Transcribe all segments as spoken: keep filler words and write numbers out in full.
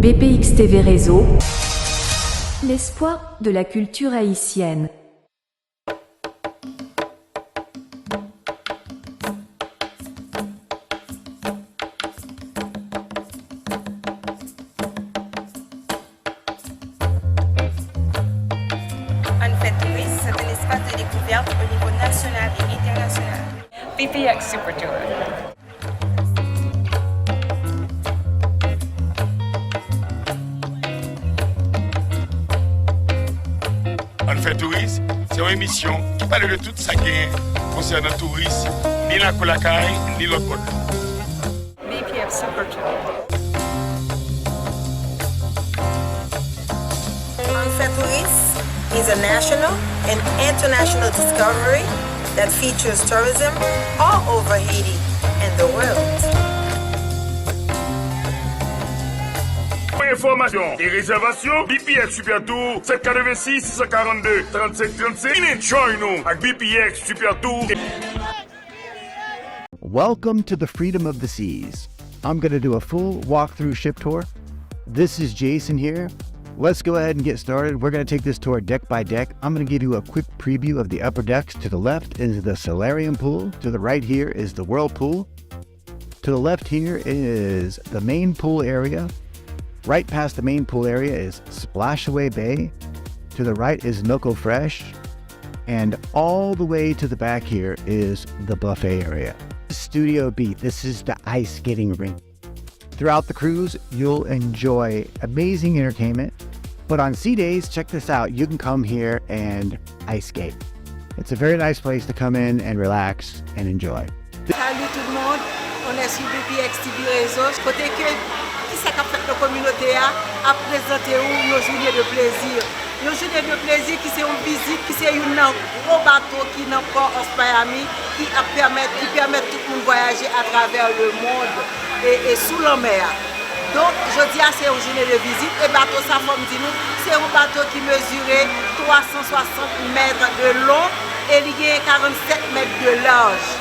B P X T V Réseau, l'espoir de la culture haïtienne. Ann fè touris, c'est un espace de découverte au niveau national et international. B P X Super Tour. Ann fè touris, se yon emisyon ki pale de tout sa k genyen konsènan touris, ni lakou lakay, ni lòt bò dlo. B P X Super Tour. Ann fè touris is a national and international discovery that features tourism all over Haiti and the world. Pou enfòmasyon e rezèvasyon, B P X Super Tour, sèt katrevensis, sis san karannde, trannsenk trannsenk. Vin enjoy nou ak B P X Super Tour. Welcome to the Freedom of the Seas. I'm going to do a full walkthrough ship tour. This is Jason here. Let's go ahead and get started. We're going to take this tour deck by deck. I'm going to give you a quick preview of the upper decks. To the left is the solarium pool. To the right here is the whirlpool. To the left here is the main pool area. Right past the main pool area is Splashaway Bay. To the right is Noko Fresh. And all the way to the back here is the buffet area. Studio B, this is the ice skating rink. Throughout the cruise, you'll enjoy amazing entertainment. But on sea days, check this out. You can come here and ice skate. It's a very nice place to come in and relax and enjoy. Salut tout le monde, on est sur B P X T V Réseau. Kote ke, kisa k ap fèt nan kominote a, ap prezante ou yon jounen de plezi. Yon jounen de plezi ki se yon vizit, ki se youn nan gwo bato ki nan Port of Miami, ki ap pèmèt, ki pèmèt tout moun vwayaje atravè lemonn e, e sou lanmè a. Donk, jodi a, se yon jounen de vizit, e bato sa, fò m di nou, se yon bato ki mezire twa san swasant mèt de long e li genyen karannsèt mèt de laj.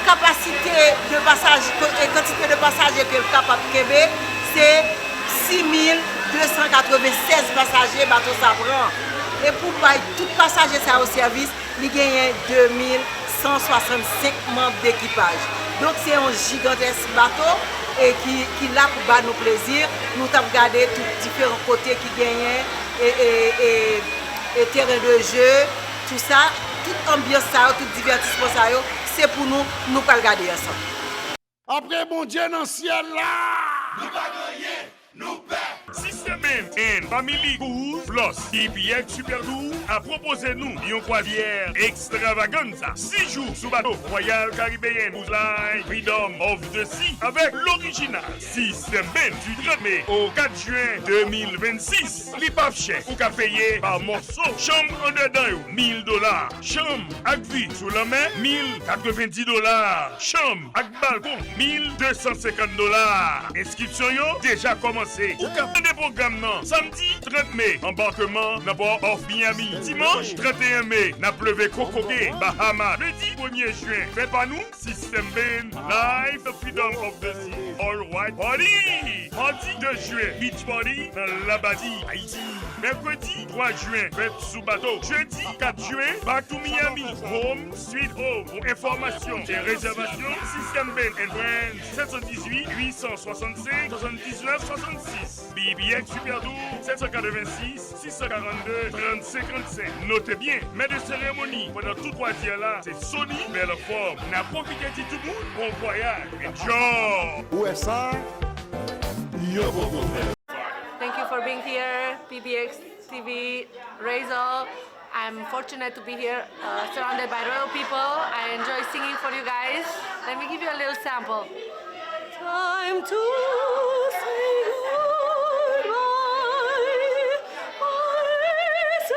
Kapasite de pasaje, e kantite de pasaje ke l kapab kenbe, se sis mil de san katrevennsèz pasaje bato sa pran. E pou bay tout pasaje sa yo sèvis, li genyen de mil san swasannsenk manm dekipaj. Donk, se yon jigantès bato e ki, ki la pou ba nou plezi. Nou t ap gade tout diferan kote ki genyen e, e, e, e teren de je, tout sa, tout anbyans sa yo, tout divètisman sa yo, se pou nou, nou pral gade ansanm. Apre Bondye nan syèl la! Nou pa gen anyen, nou pè! System Band and Family Cruise Plus, B P X Super Tour, ap pwopoze nou yon kwazyè ekstravaganza. Sis jou sou bato Royal Caribbean Cruise Line Freedom of the Sea avèk lorijinal System Band du trant me au kat jen de mil vennsis. Li p ap chè, ou ka peye pa mòso. Chanm andedan yo, mil dola. Chanm ak vi sou lanmè, mil katrevendi dola. Chanm ak balkon, mil de san senkant dola. Enskripsyon yo deja kòmanse. Ou ka tande pwogram nan samdi trant me, anbakman nan Port of Miami. Dimanch trant e en me, n ap leve kokoke Bahamas. Lendi premye jen, fè pa nou, System Band, live the freedom of the sea, all white party. Madi de jen, beach party nan Labadi, Ayiti. Mèkredi twa jen, fèt sou bato. Jedi kat jen, back to Miami, home sweet home. Pou enfòmasyon e rezèvasyon, System Band and Friends, sèt san dizuit, uit san swasannsenk, swasanndiznèf, swasannsis. B P X Super Tour, sèt san katrevensis, sis san karannde, trant senkannsenk. Note byen, mèt de seremoni pandan tout kwazyè la, se Sony Belfort. N ap pwofite di tout moun bon vwayaj. Enjoy! Ou wè sa? Yo poko fè. Thank you for being here, P B X T V Réseau. I'm fortunate to be here, uh, surrounded by royal people. I enjoy singing for you guys. Let me give you a little sample. Time to say goodbye, I say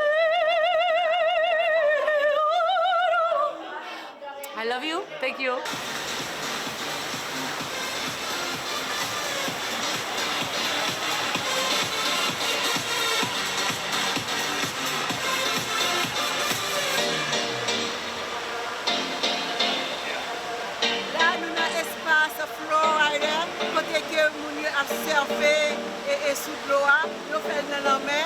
hello. I love you. Thank you. La, nou nan espas Florida, kote ke Sèfe e, e sou dlo a, yo fè l nan lanmè,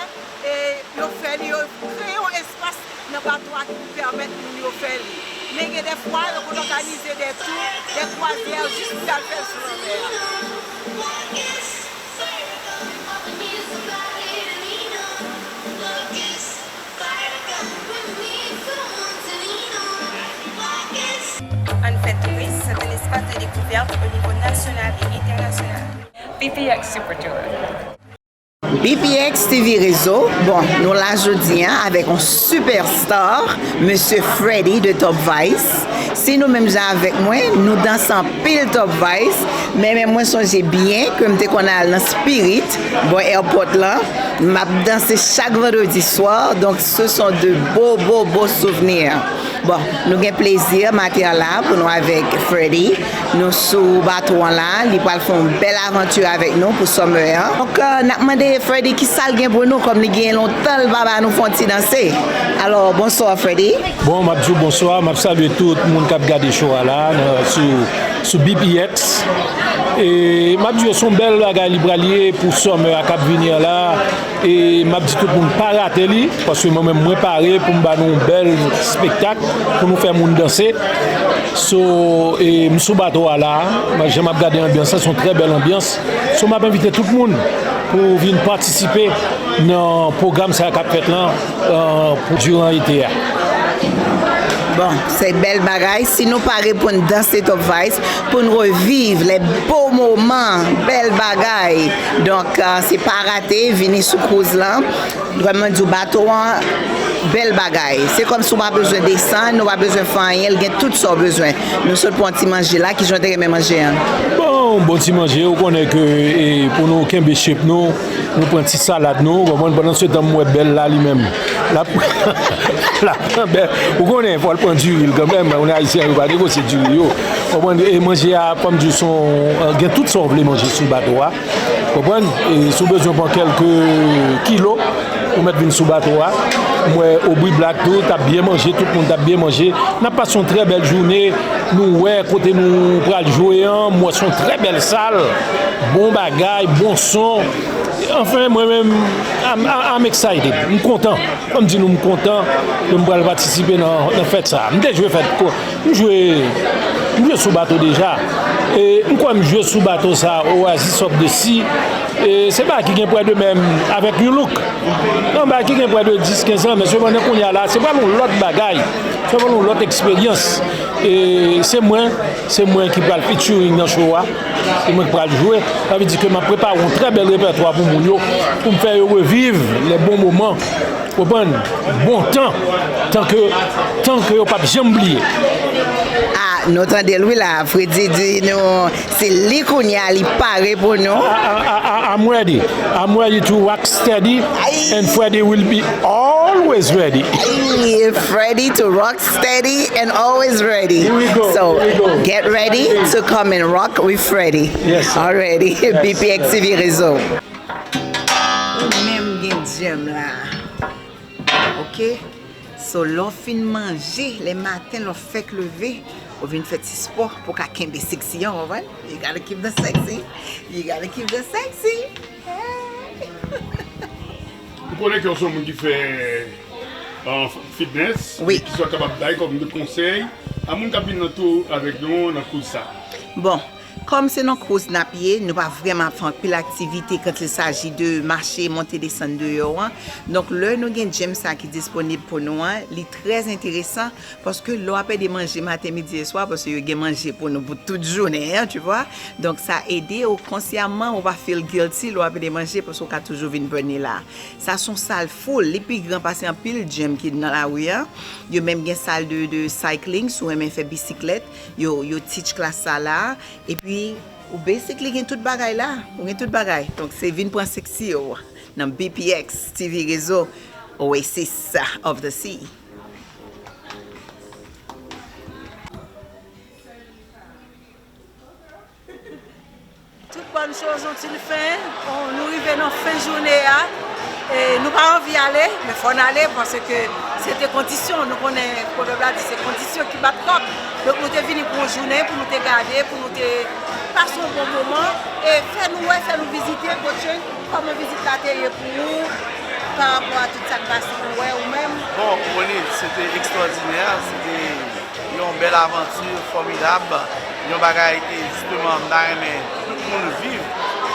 e yo fè li, yo kreye yon espas nan bato a ki pou pèmèt moun yo fè li. Men gen de fwa, yo konn òganize de tou, de kwazyè, jis pou y al fè l sou lanmè a. Ann fè touris, c'est un espace de découverte au niveau national et international. B P X Super Tour. B P X T V Rezo, bon, nou la jodi a avèk yon superstar, Mesye Freddy de Top Vice. Si nou menm jan avèk mwen, nou danse anpil Top Vice, men, men mwen sonje byen ke m te konn al nan Spirit, bò airport lan. M ap danse chak vandredi swa, donk ce sont de beaux, beaux, beaux souvenirs. Bon, nou gen plezi maten an la pou nou avèk Freddy. Nou sou bato an la, li pral fè yon bèl avanti avèk nou pou summer an. Donk, euh, n ap mande Freddy kisa l gen pou nou, kòm li gen lontan l pa ba nou fè yon ti danse. Alò, bonswa, Freddy. Bon, m ap di w bonswa, m ap salye tout moun k ap gade show a la, nan, sou, sou B P X. E m ap di yo, se yon bèl bagay li pral ye pou summer a k ap vini an la. E m ap di tout moun pa rate li, paske mwen menm mwen pare pou m ba nou yon bèl espektak, pou nou fè moun danse. So, e m sou bato a la, jan m ap gade anbyans lan, se yon trè bèl anbyans. So, m ap envite tout moun pou vin patisipe nan pwogram sa a k ap fèt lan, euh, pou diran ete a. Bon, se bèl bagay. Si nou pare pou n danse Top Vice, pou n reviv les beaux moments, bèl bagay. Donk, euh, se pa rate, vini sou cruise lan. Kòm mwen di w, bato an, bèl bagay. Se kòmsi w pa bezwen desann, ou pa bezwen fè anyen, l gen tout sa w bezwen. Nou sot pran ti manje la, kijan w te renmen manje an? Bon, bon ti manje, ou konnen ke, e, pou nou kenbe shape nou, nou pran ti salad nou, ou konprann, pandan se tan m wè bèl la li menm. L ap, l ap pran bèl. Ou konnen, fò l pran diri l kanmenm, moun ayisyen yo pa negosye diri yo. Ou konprann, e manje a, kòm di w, se yon, gen tout sa w vle manje sou bato a. Konprann? E si w bezwen pran kèlke kilo, ou mèt vin sou bato a. M wè Aubrey Black tou, t ap byen manje, tout moun t ap byen manje. N ap pase yon trè bèl jounen. Nou wè kote nou pral jwe an, m wè se yon trè bèl sal. Bon bagay, bon son. Anfen, mwen menm, I'm, I'm excited. M kontan. Fò m di nou, m kontan ke m pral patisipe nan, nan fèt sa a. M te jwe fèt ko-, M jwe, m jwe sou bato deja. E m kwè m jwe sou bato sa, Oasis of the Sea. E se bagay ki gen prè de menm avèk You Look. Yon bagay ki gen prè de dis, kenz an, men sepandan kounye a la, se pral yon lòt bagay. Se pral yon lòt eksperyans. E se mwen, se mwen ki pral featuring nan show a. Se mwen ki pral jwe. Sa vle di ke m ap prepare yon trè bèl repètwa pou moun yo, pou m fè yo reviv les bons moments. Konprann? Bon tan. Tan ke, tan ke yo p ap janm bliye. Ah, nou tande l wi la. Freddy di nou, se li kounye a, li pare pou nou. I, I, I, I, I'm ready. I'm ready to rock steady, and Freddy will be always ready. Ay, Freddy to rock steady and always ready. Here we go. So, here we go. Get ready to come and rock with Freddy. Yes, sir. Already. Yes, B P X T V Rezo. Ou menm gen djèm la. Ok? So, lè w fin manje, lè maten, lè w fèk leve, ou vin fè ti spò pou w ka kenbe sexy an, w konprann? You gotta keep the sexy. You gotta keep the sexy. Hey! M konnen ke w se yon moun ki fè, euh, fitness, wi, ki sa w kapab bay kòm de konsèy a moun k ap vin nan tou avèk nou nan cruise sa? Bon, kòm se nan cruise n ap ye, nou pa vrèman ap fè anpil aktivite quand il s'agit de mache, monte, desann deyò an. Donk, lè nou gen gym sa ki disponib pou nou an, li trè enteresan, paske lè w ap ede manje maten, midi e swa, paske yo gen manje pou nou pou tout jounen an, tu vois. Donk, sa ede w konsyaman, ou pa feel guilty lè w ap ede manje, paske w ka toujou vin burn la. Sa se yon sal full, li pi gran pase anpil gym ki nan lari a. Yo menm gen sal de, de cycling, si w renmen fè bisiklèt, yo, yo teach klas sa la. Epi, ou basically gen tout bagay la. Ou gen tout bagay. Donk, se vin pran sexy w nan B P X T V Rezo, Oasis of the Sea. Tout bòn choz ont une fin. On, nou rive nan fen jounen an. E nou pa anvi ale, men fò n ale, paske se te kondisyon. Nou konnen pwovèb la di se kondisyon ki bat kòk. Donk nou te vini pou yon jounen, pou nou te gade, pou nou te pase yon bon moman, e fè nou wè, fè nou vizite, Gotchen, kòman vizit la te ye pou ou, pa rapò a tout sa k pase, ou wè ou menm? Bon, Monique, se te ekstwòdinè, se te yon bèl avanti fòmidab, yon bagay ke jisteman m ta renmen tout moun viv,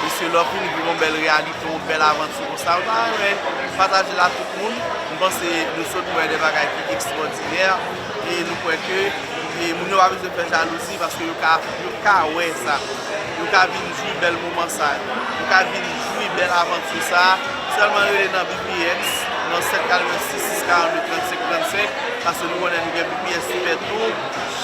paske lè w fin viv yon bèl reyalite, yon bèl avanti konsa, ou ta renmen pataje l ak tout moun. M panse nou sot wè de bagay ki ekstwòdinè, e nou kwè ke, e moun yo pa bezwen fè jalouzi, paske yo ka, yo ka wè sa. Yo ka vin jwi bèl moman sa yo. Yo ka vin jwi bèl avanti sa. Sèlman rele nan B P X, nan sèt katrevensis, sis karannde, trannsenk trannsenk, paske nou konnen nou gen B P X Super Tour.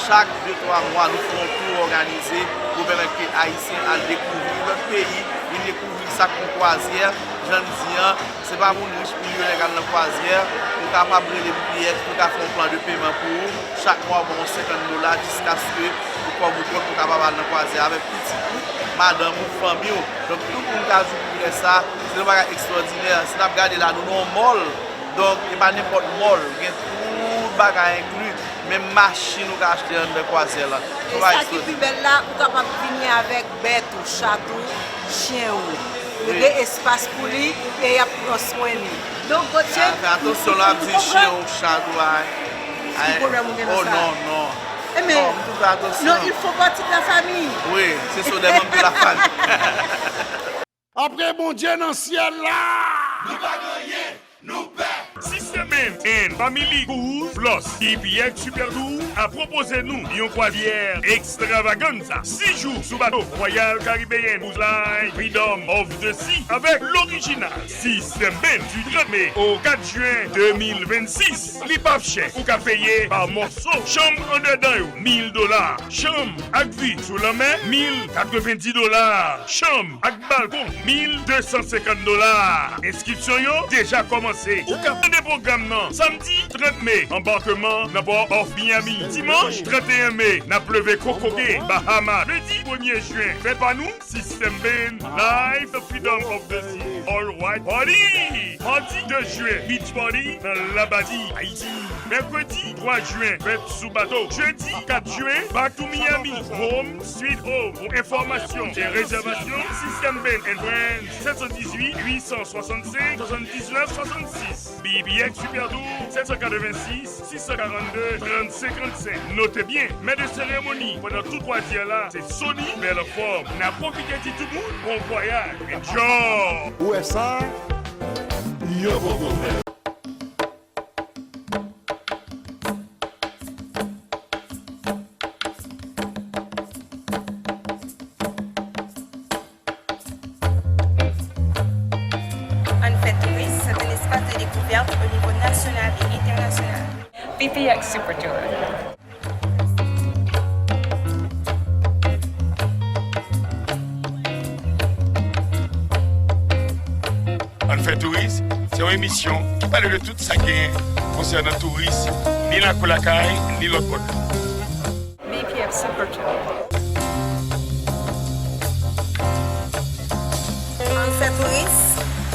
Chak de twa mwa, nou fè yon tou òganize pou pèmèt ke Ayisyen al dekouvri lòt peyi, vin dekouvri sa k yon kwazyè. Jan n di an, se pa moun rich, milyonè k al nan kwazyè. Ou kapab rele B P X, nou ka fè yon plan de peman pou ou. Chak mwa, ou ba w senkant dola jiskaske ou kòb ou kont, ou kapab al nan kwazyè avèk pitit ou, madanm ou, fanmi w. Donk, tout moun ka jwi pou fè sa. Se yon bagay ekstwòdinè. Si n ap gade la, nou nan yon mall. Donk, e pa nenpòt mall. Gen tout bagay enkli. Menm machin ou ka achte anndan kwazyè la. E sa ki pi bèl la, ou kapab vini avèk bèt ou, chat ou, chen ou. Yo gen espas pou li e y ap pran swen li. Donk, Gotchen, fè atansyon lè w ap di chen ou, chat ou, ay. Ki pwoblèm ou gen nan sa? Oh, non, non. Non, m tou fè atansyon. Non, ils font partie de la famille. Wi, ce sont des membres de la famille. Apre Bondye nan syèl la! Nou pa gen anyen, nou pè! System Band and Family Cruise Plus, B P X Super Tour ap pwopoze nou yon kwazyè ekstravaganza. Sis jou sou bato Royal Caribbean Cruise Line Freedom of the Sea avèk lorijinal System Band du trant me au kat jen de mil vennsis. Li p ap chè, ou ka peye pa mòso. Chanm andedan yo, mil dola. Chanm ak vi sou lanmè, mil katrevendi dola. Chanm ak balkon, mil de san senkant dola. Enskripsyon yo deja kòmanse. Ou ka tande pwogram nan samdi trant me, anbakman nan Port of Miami. Dimanch trant e en me, n ap leve kokoke Bahamas. Lendi premye jen, fèt pa nou, System Band, Live the Freedom of the Sea, All White Party. Madi de jen, Beach Party nan Labadi, Ayiti. Mèkredi twa jen, fèt sou bato. Jedi kat jen, Back to Miami, Home Sweet Home. Pou enfòmasyon e rezèvasyon, System Band and Friends, sèt san dizuit, uit san swasannsenk, swasanndiznèf, swasannsis. B P X Super Tour, sèt san katrevensis, sis san karannde, trannsenk trannsenk. Note byen, mèt de seremoni pandan tout kwazyè la, se Sony Belfort. N ap pwofite di tout moun bon vwayaj. Enjoy! Ou wè sa? Yo poko fè. Ann fè touris, c'est un espace de découverte au niveau national et international. B P X Super Tour. Ann fè touris, se yon emisyon ki pale de tout sa k genyen konsènan touris, ni lakou lakay, ni lòt bò dlo. B P X Super Tour. Ann fè touris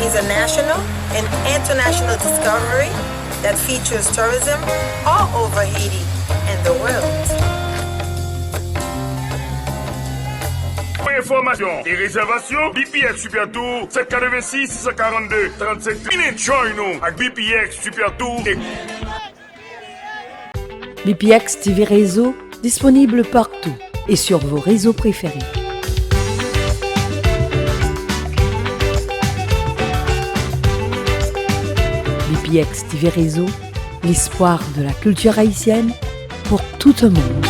is a national and international discovery that features tourism all over Haiti and the world. Pou enfòmasyon e rezèvasyon, B P X Super Tour, sèt katrevensis, sis san karannde, trannsenk. Vin enjoy nou ak B P X Super Tour. B P X T V Réseau, disponible partout et sur vos réseaux préférés. B P X T V Réseau, l'espoir de la culture haïtienne pour tout un monde.